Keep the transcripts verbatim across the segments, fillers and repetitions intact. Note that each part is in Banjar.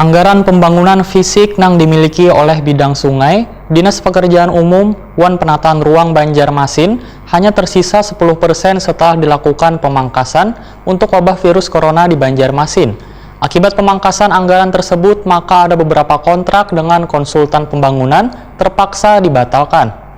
Anggaran pembangunan fisik nang dimiliki oleh bidang sungai, Dinas Pekerjaan Umum, wan Penataan Ruang Banjarmasin hanya tersisa sepuluh persen setelah dilakukan pemangkasan untuk wabah virus corona di Banjarmasin. Akibat pemangkasan anggaran tersebut, maka ada beberapa kontrak dengan konsultan pembangunan terpaksa dibatalkan.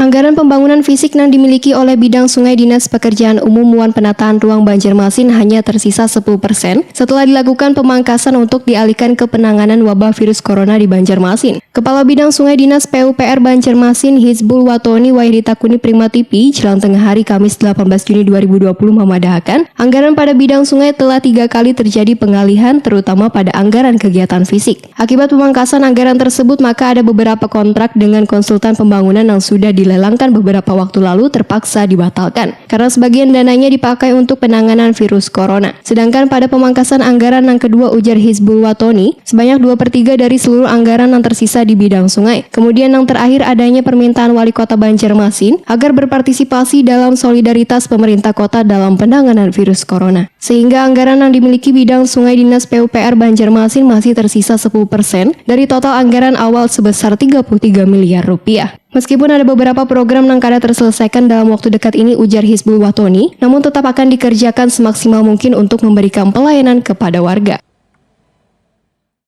Anggaran pembangunan fisik nang dimiliki oleh bidang sungai Dinas Pekerjaan Umum wan Penataan Ruang Banjarmasin hanya tersisa sepuluh persen setelah dilakukan pemangkasan untuk dialihkan ke penanganan wabah virus corona di Banjarmasin. Kepala Bidang Sungai Dinas P U P R Banjarmasin, Hizbul Watoni, wayah ditakuni Prima T V, jelang tengah hari Kamis delapan belas Juni dua ribu dua puluh, mamadahakan, anggaran pada bidang sungai telah tiga kali terjadi pengalihan, terutama pada anggaran kegiatan fisik. Akibat pemangkasan anggaran tersebut, maka ada beberapa kontrak dengan konsultan pembangunan yang sudah dilelangkan beberapa waktu lalu terpaksa dibatalkan karena sebagian dananya dipakai untuk penanganan virus corona. Sedangkan pada pemangkasan anggaran yang kedua, ujar Hizbul Watoni, sebanyak dua per tiga dari seluruh anggaran yang tersisa di bidang sungai. Kemudian yang terakhir, adanya permintaan Wali Kota Banjarmasin agar berpartisipasi dalam solidaritas pemerintah kota dalam penanganan virus corona. Sehingga anggaran yang dimiliki bidang sungai Dinas P U P R Banjarmasin masih tersisa sepuluh persen dari total anggaran awal sebesar tiga puluh tiga miliar rupiah. Meskipun ada beberapa program yang kada terselesaikan dalam waktu dekat ini, ujar Hizbul Watoni, namun tetap akan dikerjakan semaksimal mungkin untuk memberikan pelayanan kepada warga.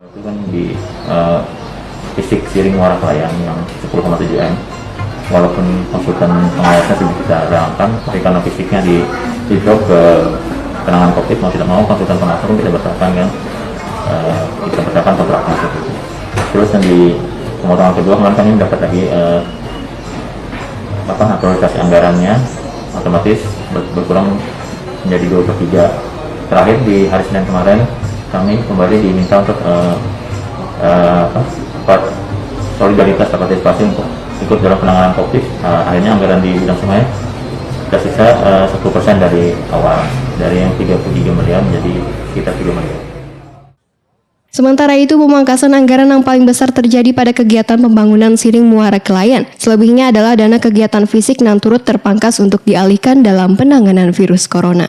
Itu kan di uh, fisik Siring Muara Kelayan yang sepuluh koma tujuh M. Walaupun konsultan pengawasnya sudah kita lelangkan, tapi karena fisiknya di, di drop ke penanganan COVID, mau tidak mau konsultan pengawas pun kita batalkan, kan, uh, kita batalkan kontraknya seperti itu. Terus yang di pemotongan kedua, kemarin kami dapat lagi uh, apa naturalisasi anggarannya, otomatis ber- berkurang menjadi dua per tiga. Terakhir, di hari Senin kemarin, kami kembali diminta untuk uh, uh, apa, solidaritas, partisipasi untuk ikut dalam penanganan COVID. Uh, akhirnya anggaran di bidang sungai tersisa uh, sepuluh persen dari awal, dari yang tiga puluh tiga miliar menjadi sekitar tiga miliar. Sementara itu, pemangkasan anggaran yang paling besar terjadi pada kegiatan pembangunan Siring Muara Kelayan. Selebihnya adalah dana kegiatan fisik yang turut terpangkas untuk dialihkan dalam penanganan virus corona.